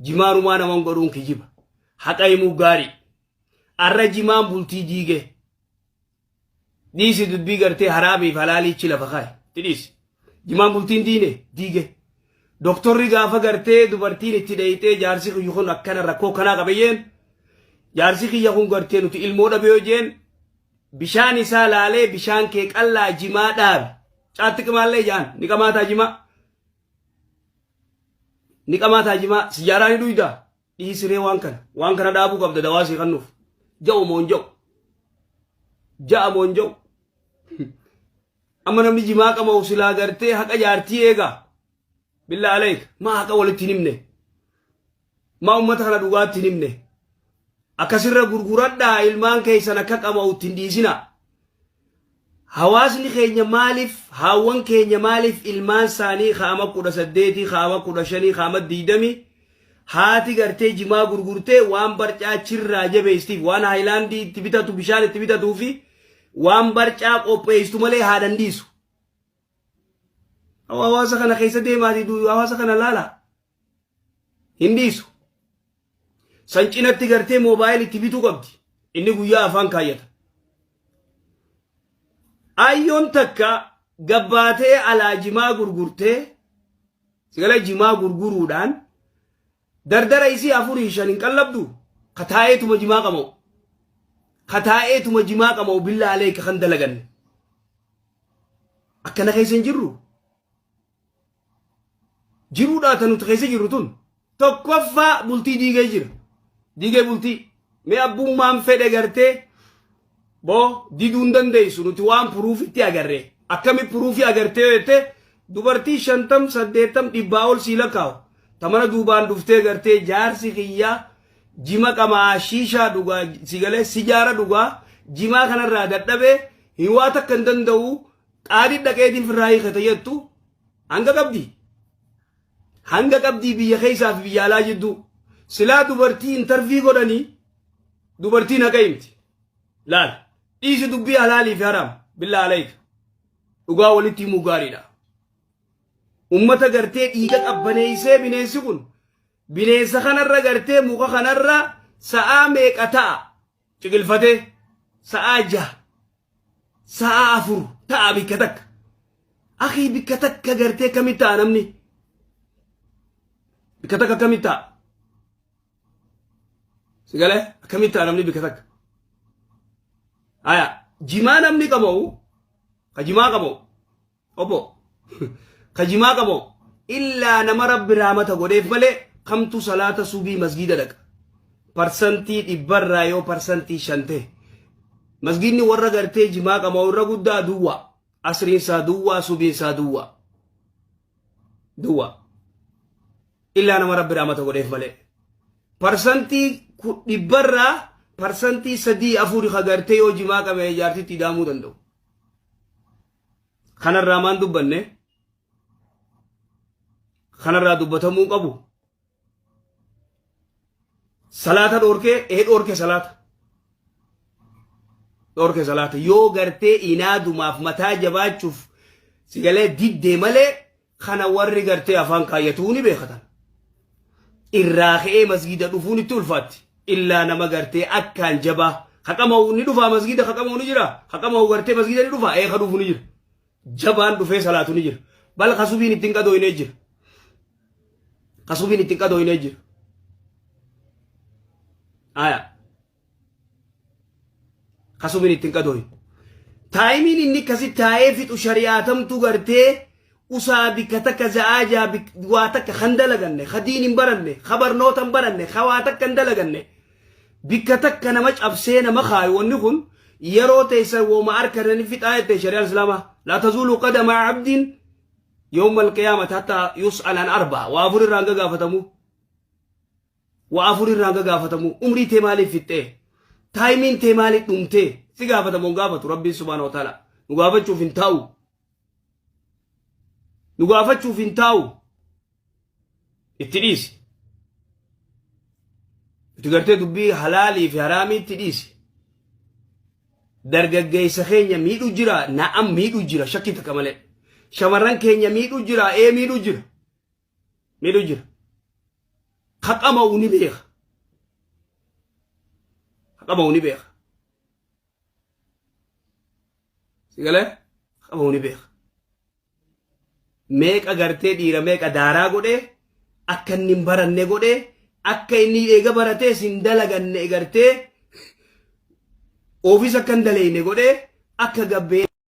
Jimaanumaa naman godhuun kijiba. Haqa himuu gaarii. Arra jimaan bultii diige. Dhiisi dubbii gartee haraamiif halaaliichi lafa kaaye. Itti dhiisi. Jimaan bultiin diine diige. Doktorri gaafa gartee dubartiin itti dheeyxee jaarsi kiyya kun akkana rakkoo kanaa qabayyeen jaarsi kiyya kun gartee nuti ilmoo dhabe yoo jeen bishaan isaa laalee bishaan kee qallaa jimaa dhaabi. Caatti qimaallee jaan ni qamaataa jimaa. Ni qamaataa jimaa sijaaraa ni dhuydaa. Dhiisiree waan kana. Waan kana dhaabuu qabda dawaa sii kannuuf. Ja'u moo hin ja'u? Ja'a moo hin ja'u? Amma namni jimaa qama'u silaa gartee haqa jaartii eegaa. Billaa aleek maa haqa walitti hin himne? Maa ummata kana dhugaatti hin himne? Akkasirra gurguradhaa ilmaan keessan akka qama'u itti hin dhiisinaa. Hawaasni keenya maaliif haawwan keenya maaliif ilmaan isaanii kaama 18 kaama 15 kaama 20 haati gartee jimaa gurgurtee waan barcaa chirraa jabeessitiif waan haayilaandii itti bitatu bishaan itti bitatuu fi waan barcaa qopheessitu malee haadhan dhiisu. Hawaasa kana keessa deemaatii hawaasa kana laala. Hin dhiisu. San cinatti gartee moobaayil itti bituu qabdi. Inni guyyaa afaan kaayyata. Ayyoon takka gabbaatee alaa jimaa gurgurtee sigala jimaa gurguruudhaan dardara isii afurii shan hin qallabdu ka taa'eetuma jimaa qama'u. Ka taa'eetuma jimaa qama'u billaa aleeka kan dalaganne. Akkana keessa hin jirru. Jiruudhaa tan nuti keessa jirru tun tokkoffaa bultii diigee jira. Diigee bultii. Mee abbummaan fedhe gartee boo diduu hin dandeessu nuti waan puruufitti agarre. Akkami puruufii agartee yoo jette dubartii 50 80 dhibbaa ol sii lakkaa'u. Ta mana duubaan dhuftee gartee jaarsi kiyyaa jima qamaa shiishaa dhugaa si galee sijaara dhugaa jimaa kanarraa dadhabee hin waa takka hin danda'u qaadii dhaqeetiin firraa hiikata jettu hanga qabdi. Hanga qabdii biyya keessaa fi biyya alaa jidduu. Silaa dubartii intarvii godhanii dubartiin haqa himti. Laal dhiisi dubbii halaalii fi haraam billaa alayka. Dhugaa walitti himuu gaariidha. Ummata gartee dhiiga qabbaneessee bineensi kun bineensa kanarra gartee muka kanarra sa'aa meeqa ta'a ciqilfatee sa'aa 6 sa'aa 4 ta'a bikka takka. Akii bikka takka gartee kamitti ta'a namni? Bikka takka kamitti ta'a? Sigalee akkamitti ta'a namni bikka takka? Haya jimaa namni qaba'u ka jimaa qaba'u Obbo ka jimaa qabu illaa nama rabbi raamata godheef malee kamtu salaata subii masgiida dhaqa. Parsantii dhibbarraa yoo parsantii 5 ta'e. Masgiidni warra gartee jimaa qabu irra guddaa duwwaa. Asriin isaa duwwaa subiin isaa duwwaa. Duwwaa. Illaa nama rabbi raamata godheef malee. Parsantii dhibbarraa parsantii 3 4 ka gartee yoo jimaa qabe jaartitti idaamuu danda'u. Kanarraa maan dubbanne? Kanarraa dubbatamuu qabu. Salaata dhoorkee ee dhoorke salaata. Dhoorke salaata yoo gartee inaadumaaf mataa jabaachuuf sigalee diddee malee kana warri gartee afaan kaayyatuu ni beekatan. Irraa ka'ee masgiida dhufuun itti ulfaatti. Illaa nama gartee akkaan jabaa. Haqama'u ni dhufaa masgiida haqama'u ni jira. Haqama'u gartee masgiida ni dhufaa ee ka dhufu ni jira. Jabaan dhufee salaatu ni jira. Bal kasubiin ittiin qadooynee jira. Kasubiin ittiin qadooynee jira. Aya. Kasubiin ittiin qadooyne. Taayimiin inni akkasi taa'ee fixu shari'aatamtu gartee usaa bikka takka za'aa jaa waa takka kan dalaganne ka diin hin baranne ka barnoota hin baranne ka waa takka hin dalaganne bikka takka nama cabsee nama kaayu wanni kun yeroo teessan wooma harka fixaa jette shari'aan islaamaa laa tazuulu qadama abdiin yawma alqiyaamati hatta yus'al an arba'a waa afur irraa hanga gaafatamu. Waa afur irraa hanga gaafatamu umrii tee maaliif fixxee? Taayimiin tee maaliif dhumtee? Si gaafatamu hin gaafatu Rabbiin subhaana wa ta'ala. Nu gaafachuuf hin taa'u. Nu gaafachuuf hin taa'u. Itti dhiisi. Itti gartee dubbii halaalii fi haraamii itti dhiisi. Dargaggeessa keenya miidhu jira na'am miidhu jira shakkii takka malee. Shamarran keenya miidhu jira ee miidhu jira. Miidhu jira. Ka qama'u ni beeka. Ka qama'u ni beeka. Si galee? Ka qama'u ni beeka. Meeqa gartee dhiira meeqa daaraa godhee akka inni hin baranne godhee akka inni eega baratees hin dalaganne gartee ofiis akka hin daleeyne godhee akka gabbee.